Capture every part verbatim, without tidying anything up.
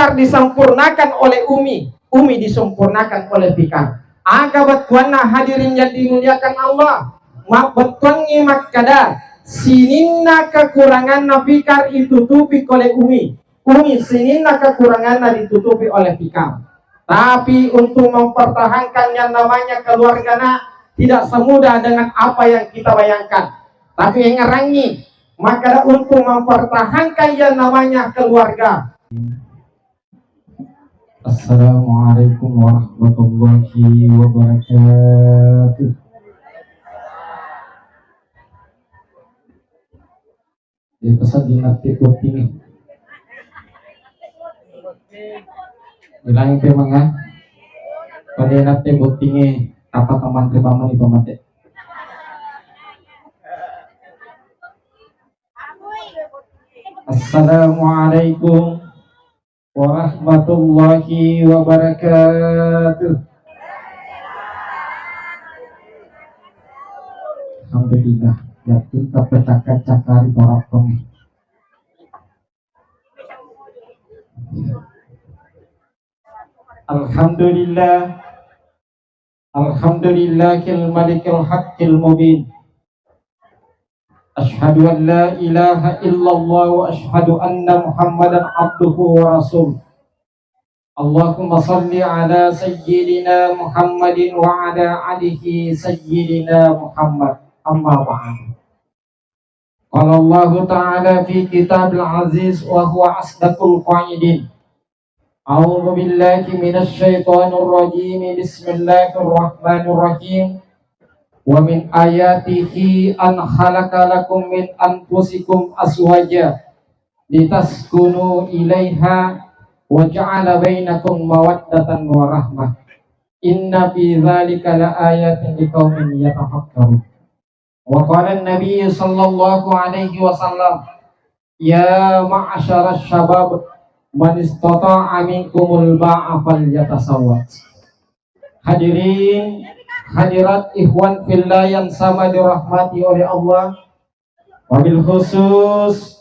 Fikar disempurnakan oleh Umi, Umi disempurnakan oleh Fikar. Aga bettuanna, hadirin yang dimuliakan Allah? Mabbettuangngi makkada, sininna kekuranganna Fikar ditutupi oleh Umi, Umi sininna kekuranganna ditutupi oleh Fikar. Tapi untuk mempertahankan yang namanya keluarga, nak, tidak semudah dengan apa yang kita bayangkan. Tapi engerangi, makkada untuk mempertahankan yang namanya keluarga. Assalamualaikum warahmatullahi wabarakatuh. Jadi pesan di nanti bottingnya. Bilang itu emang ya. Pada nanti bottingnya, apa teman terbangun itu mati. Assalamualaikum warahmatullahi wabarakatuh. Alhamdulillah, yakin kapecakka-cakari torapeng. Alhamdulillah, Alhamdulillahil malikil haqqil mubin. Asyhadu an la ilaha illallah wa asyhadu anna Muhammadan abduhu wa rasuluh. Allahumma salli ala sayyidina Muhammadin wa ala alihi sayyidina Muhammad. Amma ba'du. Qala Allahu ta'ala fi kitabil aziz wa huwa asdaqul qailin. A'udzu billahi minasy syaithanir rajim. Bismillahirrahmanirrahim. Wa min ayatihi an khalaqa lakum min anfusikum azwaja litaskunu ilaiha wa ja'ala bainakum mawaddatan wa rahmah. Inna fi dzalika laayatin liqaumin yatafakkarun. Wa qala Nabi sallallahu alaihi wasallam, "Ya ma'asyaras syabab, man istata'a minkumul ba'a falyatazawwaj." Hadirin, hadirat, ikhwan fillah yang sama dirahmati oleh Allah, wabil khusus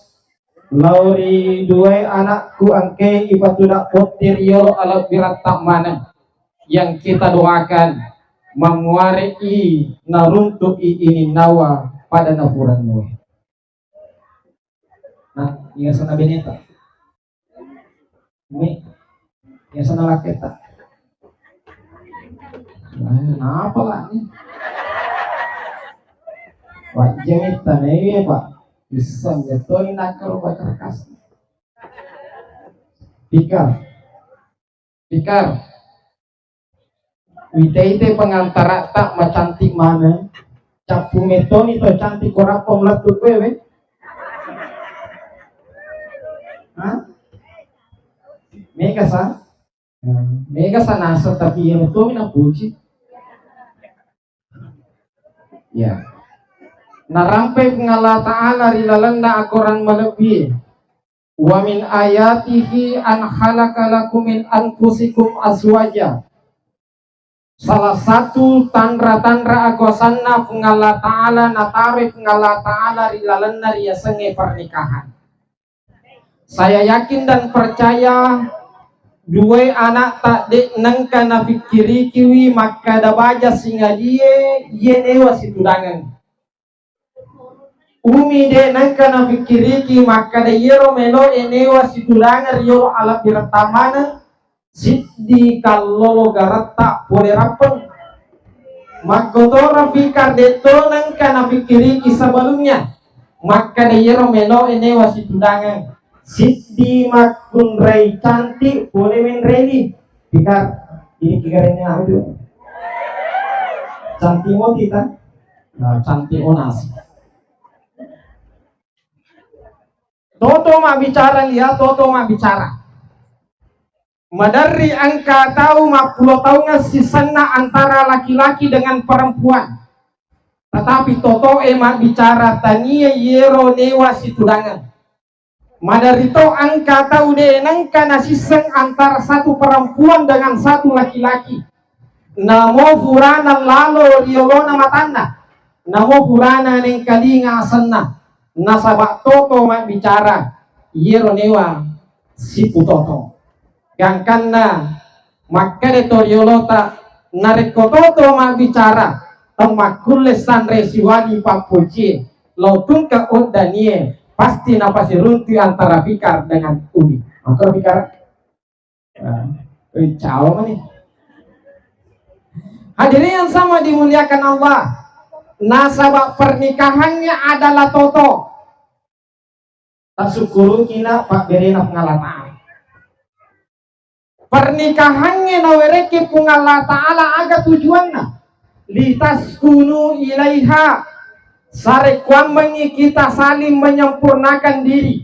lao ri duae anakku engkae ipatuda botting ri yolo alabbiratta maneng, yang kita doakan manguare'i naruntu'i ininnawa pada nafurannuwe. Nah, iya sana beneta. Ini, ya, sana laketta. Nah, apa lah ini? Wajah kita nih, ya, Pak. Bisa betul ini nakal bakar kas. Tikar. Tikar. Wita-ita pengantarata macantik mana? Cappu metoni to cantik korapong lettu kue, we? Hah? Mega sa? Nah, mega sa nasa, tapi yang itu mina puji. Ya. Narampai Puang Allah Ta'ala ri lalenna akorang malebbi. Wa min ayatihi an khalaqa lakum min anfusikum azwaja. Salah satu tanra-tanra akuasanna Puang Allah Ta'ala, nataroi Puang Allah Ta'ala ri lalenna riasengnge pernikahan. Saya yakin dan percaya, duae anakta de' nengka nafikkirikiwi makkada baja singadie, iye newa situdangeng. Umi de' nengka nafikkiriki makkada iyero melo'e newa situdangeng ri yolo alabbiratta maneng, siddi kallolo garatta pole rappeng. Makkotoro Fikar de' to nengka nafikkiriki sebelumnya makkada iyero melo'e newa situdangeng, siddi makkunrai cantik pole menreli. Fikar, ini tiga rene aja. Cantik moti ta? Nah, cantik onas. Toto mabbicara, lia, toto mabbicara. Maderri engka tau mappulo taungeng sisenna antara laki-laki dengan perempuan. Tetapi totoe mabbicara tania yero newa situdangeng. Maderri to engka tau de' nengka nasisseng antara satu perempuan dengan satu laki-laki. Namo furana lalo ri yolona matanna, namo furana nengkalinga asenna, nasaba toto mabbicara, iyero newa sipu toto. Gangkanna makkeda to riolota, narekko toto mabbicara, temmakkulle sanre siwali pappojie, lao tungke oddanie, pasti napasiruntui antara Fikar dengan Umi. Makkoro Fikar? Nah, eh, cawa mani. Hadirin yang sama dimuliakan Allah, nasaba pernikahannya adalah toto. Tasukkuruki na pabberena Puang Allah Ta'ala. Pernikahangnge nawerekki Puang Allah Ta'ala aga tujuanna? Litaskunu ilaiha. Sarekkuammengngi kita saling menyempurnakan diri.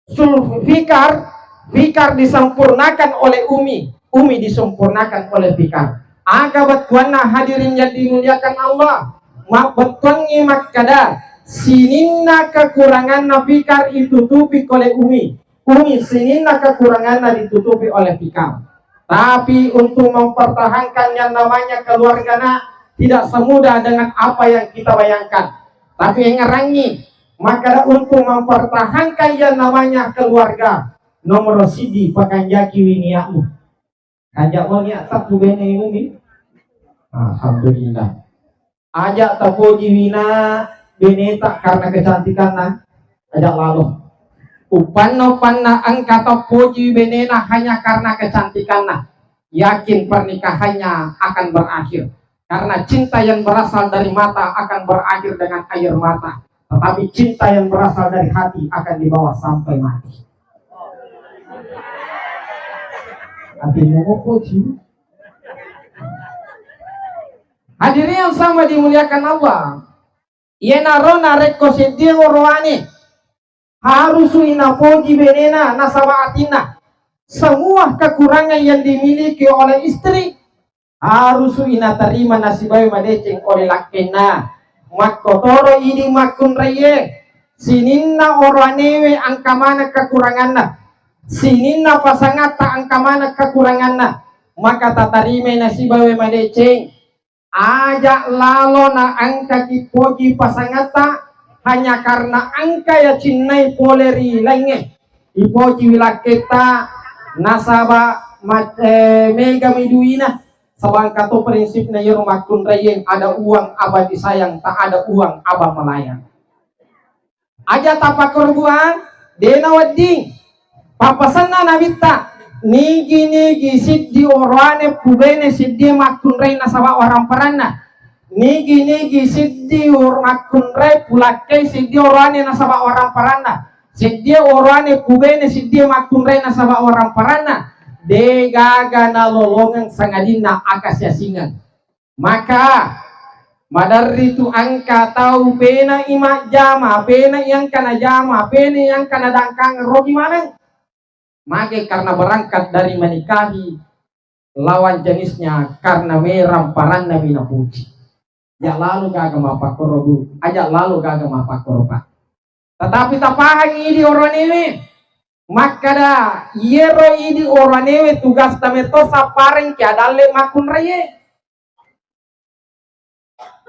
Sul Fikar, Fikar disempurnakan oleh Umi, Umi disempurnakan oleh Fikar. Aga bettuanna hadirin yang dimuliakan Allah? Mabbettuangngi makkeda, sininna kekuranganna Fikar ditutupi oleh Umi, Umi sininna kekuranganna ditutupi oleh Fikar. Tapi untuk mempertahankan yang namanya keluarga, nak, tidak semudah dengan apa yang kita bayangkan. Tapi engerangi, maka untuk mempertahankan yang namanya keluarga, nomor siji, pakanjaki winiamu. Kanjak mo niatta pubene Umi. Alhamdulillah. Aja tapoji wina beneta karena kecantikanna. Aja lalo. Upanna-upanna engka tapoji benena hanya karena kecantikanna. Yakin pernikahannya akan berakhir. Karena cinta yang berasal dari mata akan berakhir dengan air mata. Tetapi cinta yang berasal dari hati akan dibawa sampai mati. Hatimu opo, Ci? Hadirin yang sama dimuliakan Allah, iyanaro narekko seddie oroane, harusu inapoji benena nasaba atinna. Semua kekurangan yang dimiliki oleh istri harusu inatarima nasibawe madeceng oleh lakkenna. Makkotoro idi makkunraie, sininna oroanewe engka maneng kekuranganna, sininna pasangatta engka maneng kekuranganna, maka tatarimai nasibawe madeceng. Aja lalo na engka kipoji pasangatta hanya karena engka yacinnai pole ri laingnge. Ipoji wilakketta nasaba ma-, eh, mega mi duina. Sabangka to prinsipna iyaro makkunraiye, ada uang abang disayang, tak ada uang abang melayang. Aja tapakkorbuang, de nawedding. Pappasenna Nabitta, nigi-nigi siddi oroane pubene siddi makkunrai nasaba waramparanna. Nigi-nigi siddi or-, makkunrai pulakkai siddi oroane nasaba waramparanna. Siddi oroane pubene siddi makkunrai nasaba waramparanna. De gaga nalolongeng sangadinna akasiasingeng. Maka maderri tu engka tau pena i majjama, pena i engka najama, pena i engka nadangkang, rogi maneng. Mage karena berangkat dari menikahi lawan jenisnya karena merang paranna mi napuji. Aja lalo gaga mappakkoro, Bu. Aja lalo gaga mappakkoro, Pak. Tetapi tapahangi idi oroanewe. Makkada, iyero idi oroanewe tugasta metto sapparengki adalle makkunraie.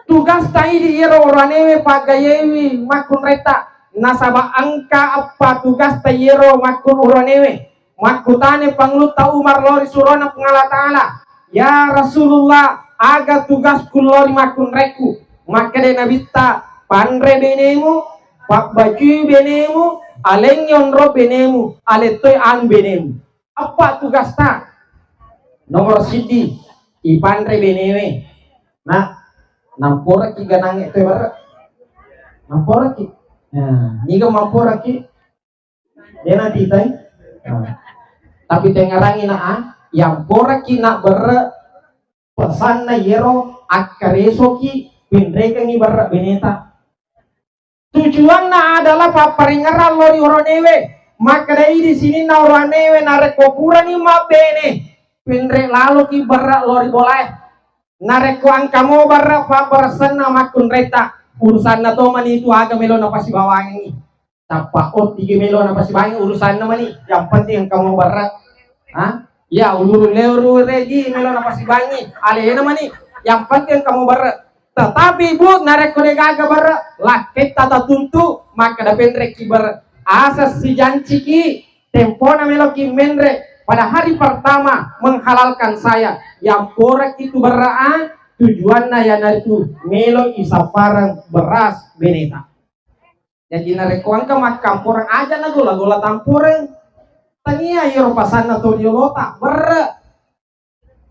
Tugasta idi iyero oroanewe paggayewi makkunraita. Nasaba engka eppa tugasta iyero makkun oroanewe. Makkutana Pangulutta Umar lao ri surona Puang Allah Ta'ala, "Ya Rasulullah, aga tugasku lao ri makkunraikku?" Makkeda Nabitta, "Panre benemu, pabbacui benemu, alengngi onrong benemu, alettoi anu benemu." Eppa tugasta. Nomor siddi, ipanre benewe. Nah, namporaki ganangnge te barre. Namporaki. Nah, niga mamporaki? Dena titai. Nah. Tapi tengarangi na, ah, yamporaki na berre pesanna yero akkaresoki penrekengi berre beneta. Tujuanna adalah papparingerang lao ri oroanewe. Makkedai di sininna oroanewe narekko purani mabbene, penre laloki berre lao ri bolae. Narekko engka mo berre pabbaressanna makkunraita, urusanna to mani tu aga melo napasibawangengi. Tappa ottigi melo napasibangi urusanna mani, yang penting engka mo berre. Ha? Ya, uluru leo ru regi melo napasibangi, alena mani, yang penting engka mo berre. Tetapi, Bu, narekko de gaga berre, lakketta tatuntu, makkeda penrekki berre. Asa sijanciki, tempona meloki menre, Pada hari pertama menghalalkan saya, yamporaki tu berra'a, tujuanna yanaritu melo isapareng beras beneta. Jadi narekko engka makkamporeng aja na gola-gola tamporeng. Tania iyaro pasanna to riolota, berre.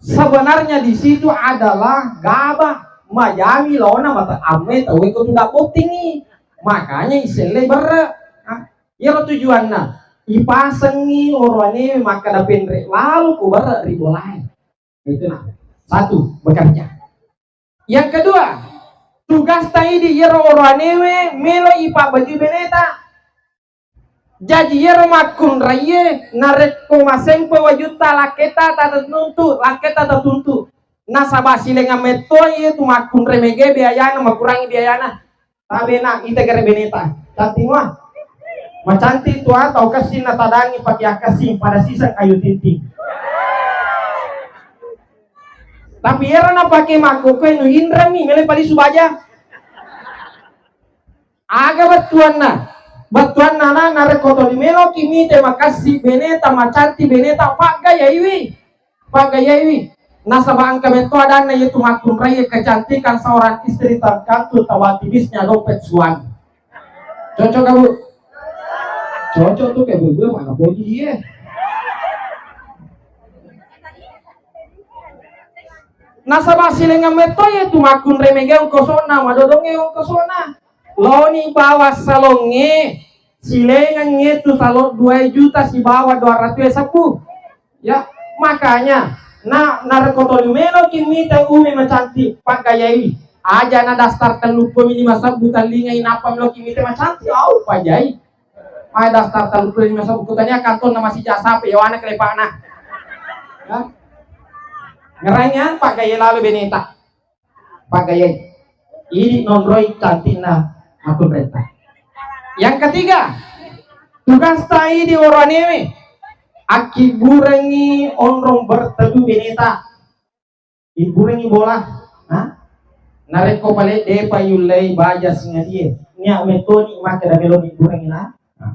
Sebenarnya di situ adalah gabah, majami laona mate amme tauwe ko tudang bottingi. Makanya iselle berre. Ah, iyaro tujuanna. Ipasengi oroanewe makkeda penre lalu ko berre ri bolae. Itu nah. Satu, bekerja. Yang kedua, tugasta idi iyaro oroanewe melo ipabbaju beneta. Jaji iyaro makkunraie narekko masempe wajutta lakketa tatuntu, lakketa tatuntu. Nasaba silengang metto iye tu makkunrai mege biayana, makurangi biayana. Tabe na ita gare beneta. Cantik mua. Macantik tua tau kessing na tadangi pake akkessing pada siseng kayu tinting. Tapi ero napake makkokkoe nu inrami mele palisu baja. Aga bettuanna? Bettuanna na narekko toli meloki mite makassi beneta, macanti beneta, paggayaiwi. Paggayaiwi. Nasaba engka metto adanna iyetu makkunrai kecantikan seorang istri tergantung tawati bisnya dompet suami. Cocok gak, Bu? Cocok tuh kayak Bu, mana poji iye. Nasaba silengang metto iyetu makkunrai mega ongkosona, madodonge ongkosona. Loni bawa salonge, silengangnge tu salon dua juta sibawa dua ratus e sebbu. Ya, makanya na narekko toli meloki mita umi macantik, paggayai aja na daftar tellu puluh lima sebbu, tellingai nappa meloki mita macantik, au pajai. Mai daftar tellu puluh lima sebbu, kutanya kantonna masih jasa apa, yawana kelepakna. Ya. Ngeranya paggayai lalu beneta. Paggayai. Idi nonroi cantikna makkunraita. Yang ketiga, tugasta idi oroanewe akkibburengi onrong berteduh beneta. Ibburengi bola. Nah, narekko pale depa yullei baja singadie, nia metoni makkeda melo ibburengi na. Nah.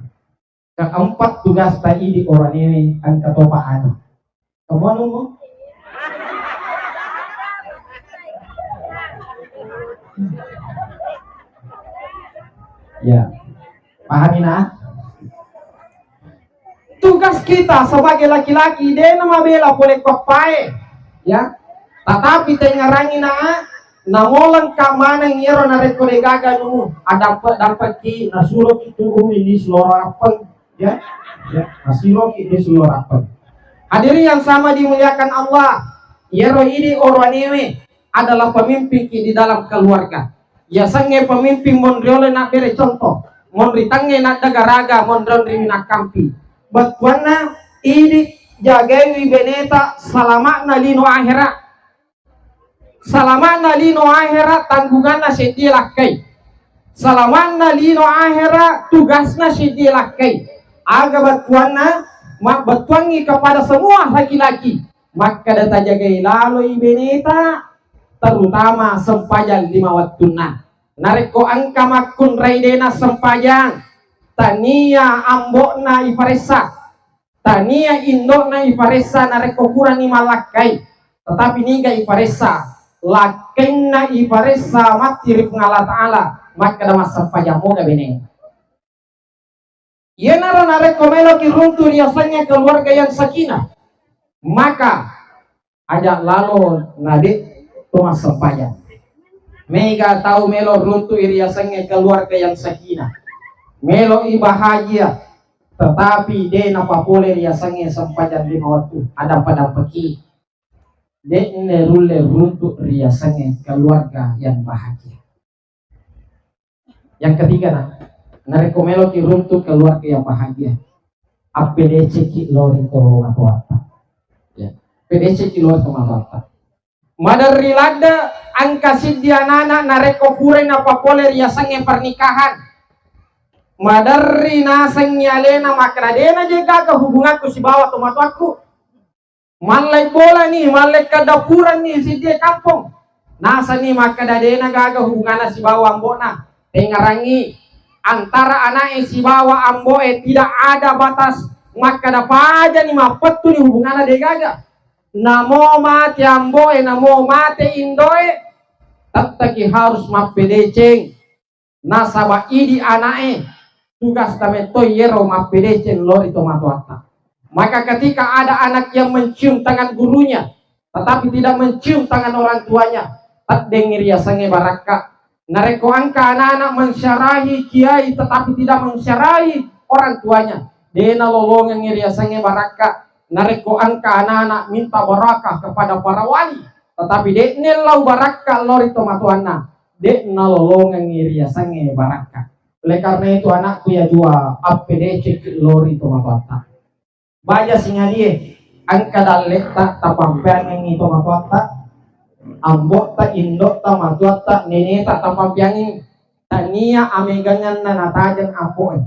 Keempat, tugasta idi oroanewe engka topa anu. Kamu anu, Bu? Ya. Pahami na? Tugas kita sebagai laki-laki dena mabela pole ko appae. Ya. Tatapi tengngarangi na, namolengka maneng iyaro narekko degaga nu, adampe-dampekki nasuroki tu umi ni suloro appeng. Ya, ya, masiloki de sulo rappeng. Hadirin yang sama dimuliakan Allah, iyaro idi oroanewe adalah pemimpin ki di dalam keluarga. Yasengnge pemimpin monriolo nabbere contoh, monri tangnge naddagaraga, monri-onri minakkampi. Bettuanna idi jagaiwi beneta salama'na lino ahera. Salama'na lino ahera tanggunganna seddie lakkai. Salama'na lino ahera tugasna seddie lakkai. Aga bettuanna? Mabbettuangngi kepada semua laki-laki. Makkeda tajagai laloi beneta, terutama sempajang lima wettunna. Narekko engka makkunrai dena sempajang, tania ambo'na iparessa. Tania indo'na iparessa narekko purani mallakkai, tetapi niga iparessa, lakkainna iparessa matti ri Puang Allah Ta'ala, makkeda massempajang moga bene. Iyanaro narekko meloki runtu riasengnge keluarga yang sakinah, maka aja lalo nade to massempajang. Mega tau melo runtu'i riasengnge keluarga yang sakinah. Melo i bahagia, tetapi de napapole riasengnge sempajang lima wettu, adampa-dampaki. De ne rulle runtu riasengnge keluarga yang bahagia. Yang ketiga, nah, narekko meloki runtu keluarga yang bahagia, appedeceki lao ri tomatoatta. Ya, pedeceki lao ri tomatoatta. Maderri ladde engka siddi anana narekko purai napapole riasengnge pernikahan. Maderri nasengngi alena makkeda dena je gaga hubunganku sibawa tomatoakku. Mallai bolani, mallai kaddapuranni siddi kampong. Nasani makkeda dena gaga hubunganna sibawa ambo'na. Tengngarangi, antara ana'e sibawa ambo'e tidak ada batas Makkada pajani mappettu ni hubunganna degaga. Namo mate amboe, namo mate indoe, tettaki harus mappedeceng. Nasaba idi ana'e, tugas tamettoi yero mappedeceng lao ri tomatoatta. Maka ketika ada anak yang mencium tangan gurunya, tetapi tidak mencium tangan orang tuanya, teddengngi riasengnge barakka. Narekko engka anak-anak mensyarahi kiai tetapi tidak mensyarahi orang tuanya, de nalolongengngi riasengnge barakka. Narekko engka anak-anak minta barakah kepada para wali, tetapi de nellau barakka lao ri tomatoanna, de nalolongengngi riasengnge barakka. Oleh karena itu, anakku ya dua, appedecekki lao ri tomatoatta. Baja singadie, engka dalletta tapampeangengngi tomatoatta, ambotta, indotta, matuatta, neneta tapampeangengngi. Tania amegangenna natajeng apoe.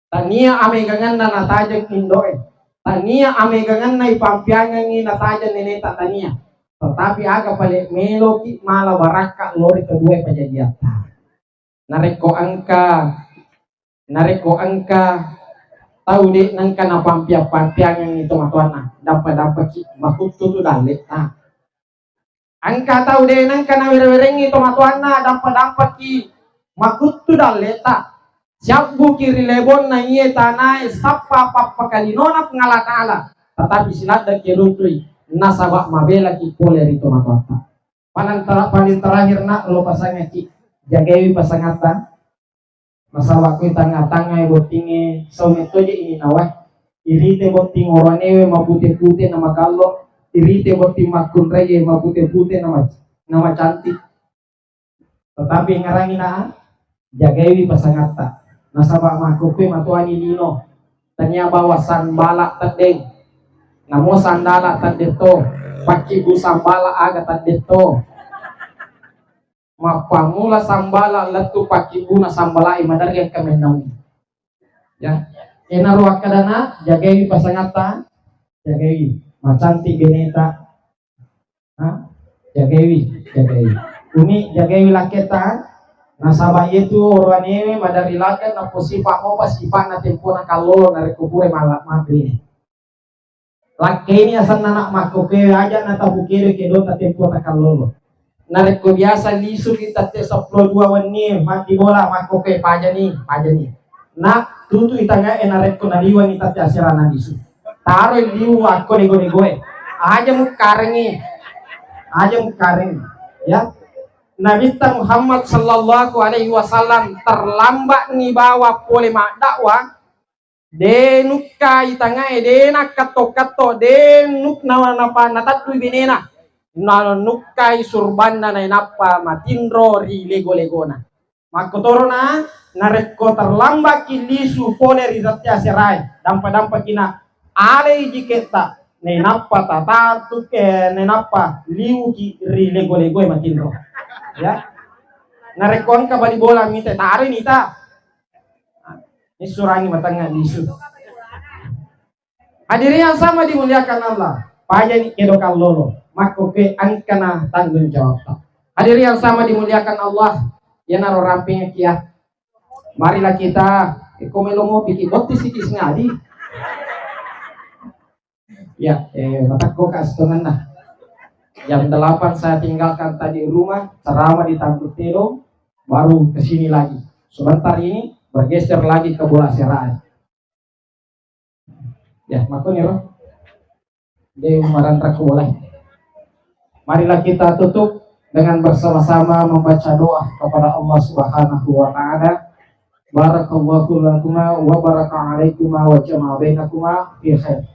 Tania amegangenna natajeng indoe. Tania amegangenna ipampeangengngi natajeng neneta, tania. Tetapi aga pale meloki mala barakka lao ri kedua pajajiatta. Narekko engka, narekko engka tau de nengka napampiang-pampiangengngi tomatoanna, dampa-dampaki makuttu tu dalletta. Engka tau de nengka nawere-werengngi tomatoanna, dampa-dampaki makuttu dalletta. Siabbuki ri lebonna iye tanae sappa pappakalinona Puang Allah Ta'ala, tetapi siladdeki runtui nasaba mabelaki pole ri tomatoatta. Paling tera-, paling terakhir, nak, lo pasangaki, jagaiwi pasangatta. Nasaba kui tangnga-tangngai bottingnge, sau mettoje ini nawa. Irite botting oroanewe mapute-pute na makallo, irite botting makkunraie mapute-pute na mac-, na macantik. Tetapi engngerangi na, jagaiwi pasangatta. Nasaba makkokkoe matoani lino. Tania bawa sambala teddeng. Namo sandala teddetto. Pakkibbu sambala aga teddetto. Mappammula sambala lettu pakkibbuna sambalae maderri engka mennaungi. Ya, enaro akkadana, jagaiwi pasangatta, jagaiwi. Macantik beneta. Ha? Jagaiwi, jagaiwi. Umi, jagaiwi lakketta. Nasaba iyetu oroanewe maderri ladde nappo sipa mopa sipa'na tempona kallolo narekko pura mala-, mabbene. Lakkaini asenna nak makkokkoe aja natapukedo-kedo tatempo takallolo. Narekko biasa lisuki tette seppulo dua wennie matti bola, makkokkoe pajani, pajani. Nak tutui tangae narekko naliwengi tette aserana lisu. Taroi liu akko dego-degoe. Aja mukkarengi. Aja mukkarengi. Ya. Nabitta Muhammad sallallahu alaihi wasallam terlambat ni bawa pole maddakwah. De nukkai tangae, de nakkatto-katto, de nuk-, na-, napa-, nataddui benena. Nanukkai surbanna nainappa matinro ri lego-legona. Makkotorona, narekko terlambaki lisu pole ri tette aserae, dampa-dampaki na alai jiketta, nainappa tatatu, eh, nainappa liuki ri lego-legoe matinro. Ya. Narekko engka bali bola mita taroi nita. Issurangi matengnga lisu. Hadirin yang sama dimuliakan Allah, pajani kedo kallolo, makkokkoe engkana tanggung jawabta. Hadirin yang sama dimuliakan Allah, iyanaro rampingekki ya. Marilah kita, eh, ko melo ngopi ki, botti siki sengadi. Ya, eh, matakko ka setongenna. Jam delapan saya tinggalkan tadi rumah, ceramah di Tangkut Tedong, baru ke sini lagi. Sebentar ini bergeser lagi ke bola serae. Ya, makanya roh. De umaran rakku boleh. Marilah kita tutup dengan bersama-sama membaca doa kepada Allah Subhanahu wa Ta'ala. Barakallahu lakuma wa baraka alaikuma wa jama'a bainakuma fi khair.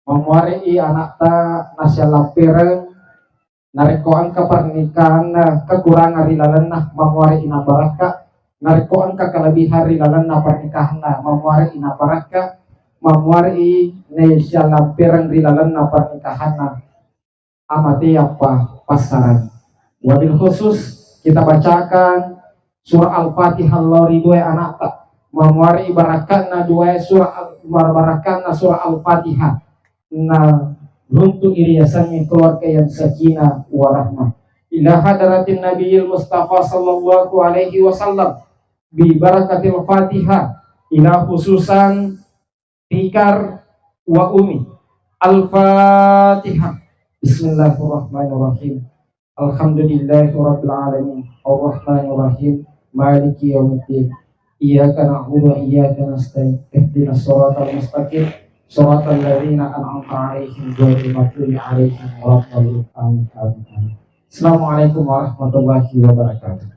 Mamuare'i anakta nasialampereng, narekko engka pernikahanna kekurangan ri lalenna, mamuare'i na barakka. Narekko engka kelebihan ri lalenna pernikahanna, mamuare'i na barakka. Mamuare'i nasialampereng ri lalenna pernikahanna. Amateappa passarani. Wabil khusus kita bacakan surah Al-Fatihah lao ri dua anakta. Mamuare'i barakatna dua surah Al-, barakatna surah Al-Fatihah. Na runtu iriasannya keluarga yang sakinah warahmah. Ila hadratin Nabiyil Mustafa sallallahu alaihi wasallam bi barakatil Fatihah ila khususan tikar wa ummi. Al-Fatihah. Bismillahirrahmanirrahim. Alhamdulillahi rabbil alamin. Arrahmanirrahim. Maliki yaumiddin. Iyyaka na'budu wa iyyaka nasta'in. Ihdinas siratal mustaqim. Siratal ladzina an'amta 'alaihim ghairil maghdubi 'alaihim waladdallin. Amin. Amin. Amin. Assalamualaikum warahmatullahi wabarakatuh.